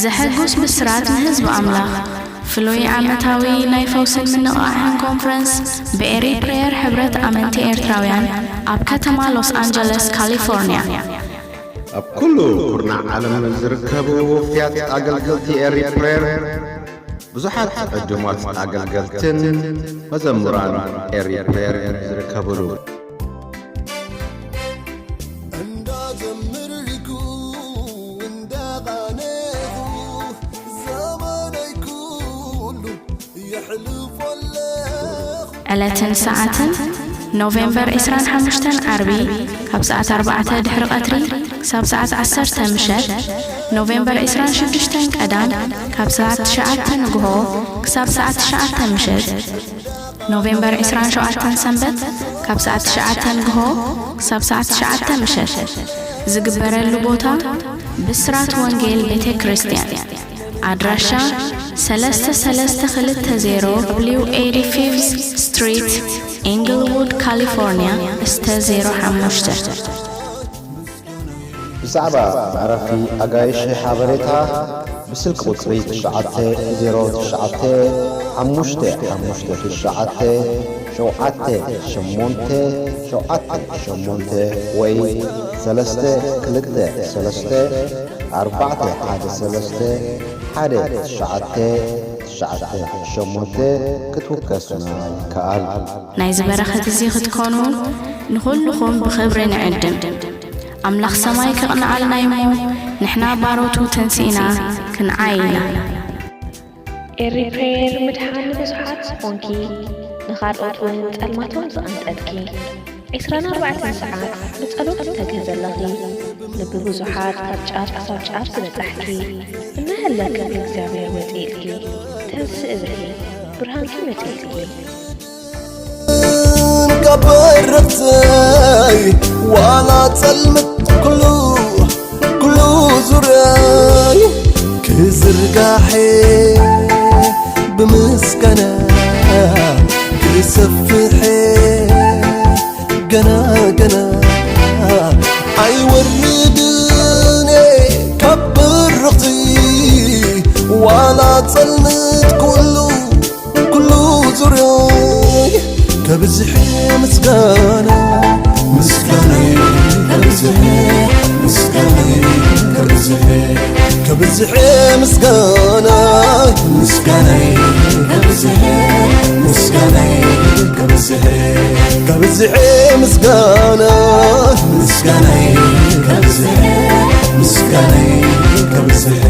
ዘሐጉስ ብስራት ንህዝቢ ኣምላኽ። ፍሉይ ዓመታዊ ናይ ፈውስን ምንቕቓሕን ኮንፈረንስ ብኤሪ ፕሬየር ሕብረት ኣመንቲ ኤርትራውያን ኣብ ከተማ ሎስ ኣንጀለስ ካሊፎርኒያ። ኣብ ኩሉ ኩርናዕ ዓለም ዝርከቡ ውፍያት ኣገልገልቲ ኤሪ ፕሬየር ብዙሓት ዕዱማት ኣገልገልትን መዘሙራን ኤሪ ፕሬየር ዝርከብሉ። እንዳዘምርኩ እንዳቓነኹ ዘመነይ ኩሉ የሕልፎ ኣለኹ። ዕለትን ሰዓትን ኖቬምበር ዕስራን ሓሙሽተን ዓርቢ ካብ ሰዓት ኣርባዕተ ድሕሪ ቀትሪ ክሳብ ሰዓት ዓሰርተ ምሸት፣ ኖቬምበር ዕስራን ሽዱሽተን ቀዳም ካብ ሰዓት ትሽዓተ ንግሆ ክሳብ ሰዓት ትሽዓተ ምሸት፣ ኖቬምበር ዕስራን ሸውዓተን ሰንበት ካብ ሰዓት ትሽዓተ ንግሆ ክሳብ ሰዓት ትሽዓተ ምሸት ዝግበረሉ ቦታ ብስራት ወንጌል ቤተ ክርስቲያን። ኣድራሻ ሰለስተ ሰለስተ ክልተ ዜሮ ደብሊው ኤይትቲ ፊፍዝ ስትሪት፣ ኢንግልውድ ካሊፎርኒያ፣ እስተ ዜሮ ሓሙሽተ። ብዛዕባ መዕረፊ ኣጋይሽ ሓበሬታ ብስልኪ ቁጽሪ ትሽዓተ ዜሮ ትሽዓተ ሓሙሽተ ሓሙሽተ ትሽዓተ ሸውዓተ ሸሞንተ ሸውዓተ ሸሞንተ ወይ ሰለስተ ክልተ ሰለስተ ኣርባዕተ ሓደ ሰለስተ ሓደ ትሽዓተ ትሽዓተ ሸሞንተ ክትውከሱና ይከኣል። ናይዚ በረኸት እዚ ክትኮኑ ንኹልኹም ብኽብሪ ንዕድም። ኣምላኽ ሰማይ ከቕንዓልና እሞ ንሕና ባሮቱ ተንሲእና ክንዓይ ኢና። ኤሪ ፕሬየር ምድሓን ንብዙሓት ዝኾንኪ ንኻልኦት እውን ጸልማቶም ዝቐንጠጥኪ ዕስራን ኣርባዕተን ሰዓት ብጸሎት ትተግሂ ዘለኺ ልቢ ብዙሓት ካብ ጫፍ ክሳብ ጫፍ ዝበጻሕኪ እናሃለክን እግዚኣብሔር ወፂእልኪ ተንስእ ብርሂ ብርሃንኪ መፂእልኪ። ካብ በረኽተይ ዋላ ጸልምት ኩሉ ኩሉ ዙርያይ ክዝርጋሐ ብምስጋና ክሰፍሐ ገና ገና ኣይወርድን ካብ በረኽቲ ዋላ ጸልምት ኩሉ ኩሉ ዙርያይ ከብዝሕ ምስጋና ምስጋናይ ከብዝሕ ምስጋናይ ከብዝሕ ከብዝሕ ምስጋና ምስጋናይ ከብዝሕ ምስጋናይ ከብዝሕ ከብዝሕ ምስጋና ምስጋናይ ከብዝሕ ምስጋናይ ከብዝሕ